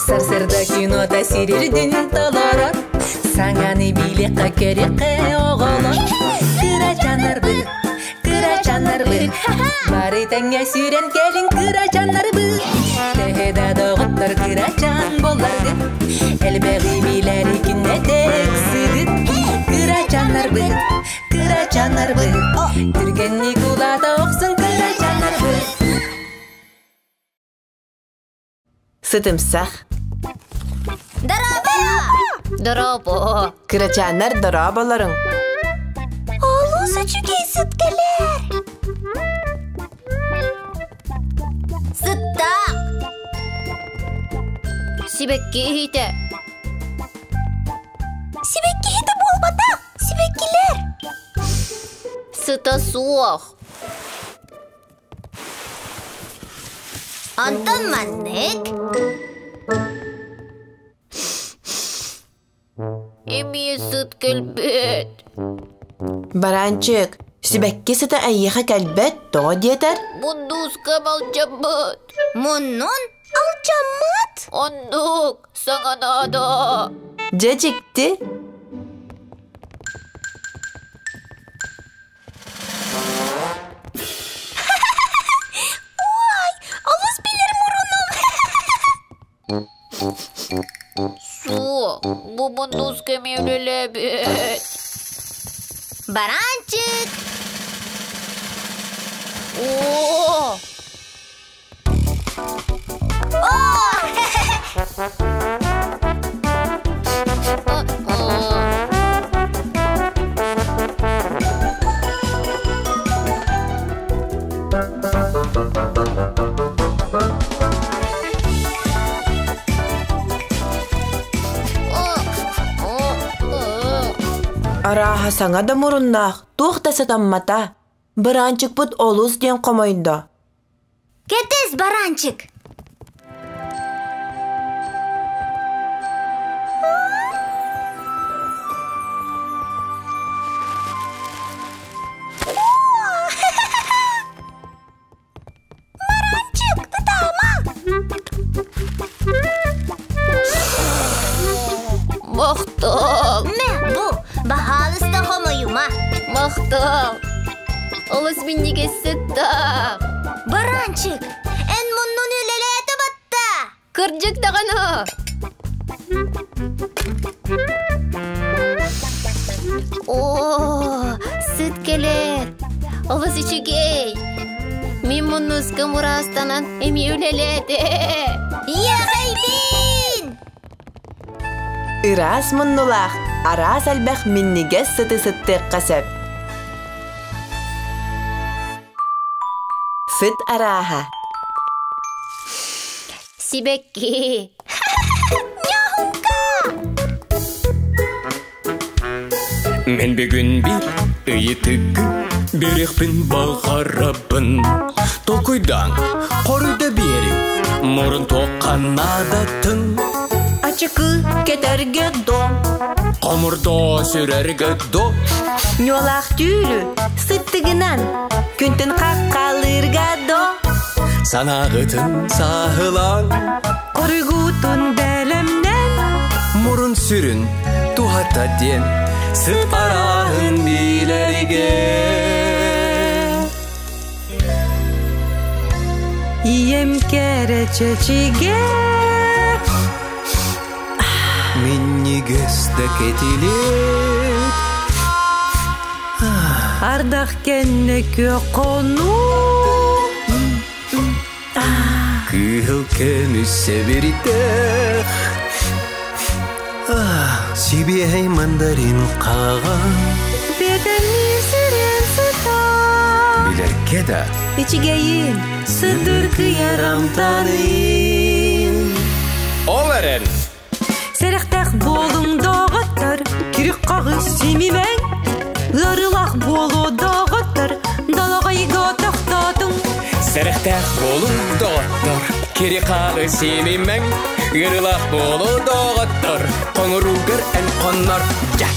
Сарсырда кинота сирирдин толорор. Саҥаны билиэххэ көрүөххэ оҕолор. Кырачаннарбыт, кырачаннарбыт, бары тэҥҥэ сүүрэн кэлиҥ кырачаннарбыт. Төһө да доҕоттор кырачан буолларгыт, элбэҕи билэри күннэтэ ыксыгыт. Кырачаннарбыт, кырачаннарбыт, түргэнник улаата охсун кырачаннарбыт. Сытымсах. Дорообо! Дорообо! Кырачааннар дорооболоруҥ! Олус үчүгэй сыт кэлэр! Сыттаах! Сибэкки иһитэ! Сибэкки иһитэ буолбатах! Сибэккилэр! Сыта суох! Онтон маннык. Эмиэ сыт кэлбэт. Баранчык, сибэкки сыта эйиэхэ кэлбэт, тоҕо диэтэр? Мундууска малдьаммыт. Муннун алдьаммыт? Оннук, саҥа наада. Дьэ дьикти. Ой, олус билэр мурунум. Суох, бу мундус кэми үлэлээбит. Баранчик! Оо! Арааһа саҥа да муруннаах, туох да сатаммата. Баранчикпыт олус диэн хомойдо. Кэтэс, баранчик! Баранчик, ытаама! Махтал! Мэ, бу, баһаалыста хомойума. Махтал! Олус минньигэс сыттаах! Баранчик, эн муннун үлэлээтэ батта! Кырдьык даҕаны! Оо, сыт кэлэр! Олус үчүгэй! Мин муннускам ыраастанан эмиэ үлэлээтэ! Иэхэйбин! Ыраас муннулаах, араас элбэх минньигэс сыты сыттыахха сөп. Сыт арааһа. Сибэкки! Ньоһуҥка! Мен бүгүн бир ыйытыгы берехпин баҕарабын. Толкуйдаан, хоруйда биэриҥ, мурун туохха наадатын. Ачыкы кэтэргэ до. Хомурдоо сүрэргэ до. Ньуолаах түүлү сыттыгынан күнтэн хаххалыырга до. Санааҕытын сааһылаан. Хоруйгутун бэлэмнэн. Мурун сүрүн туһата диэн сыт арааһын билэргэ. Ийэм кэрэ чэчигэ. Минньигэс да кэтилиэт. Ардах кэннэ күөх хонуу. Кыһыл көмүс сэбиритэх. Сибиэһэй мандарин хаҕа. Биэтэҥниир сирин сытар. Билэргэ да. Ичигэйин сырдыркыйар амтанын. Ол эрэн. Сэрэхтээх буолуҥ доҕоттор, күрүк хаҕы симимэҥ. Ыарыылаах буолуо доҕоттор, долоҕойго тохтоотуҥ. Сэрэхтээх буолуҥ доҕоттор, кири хаҕы симимэҥ. Ыарыылаах буолуо доҕоттор, хоҥоругар эн хоннор. Дьэ!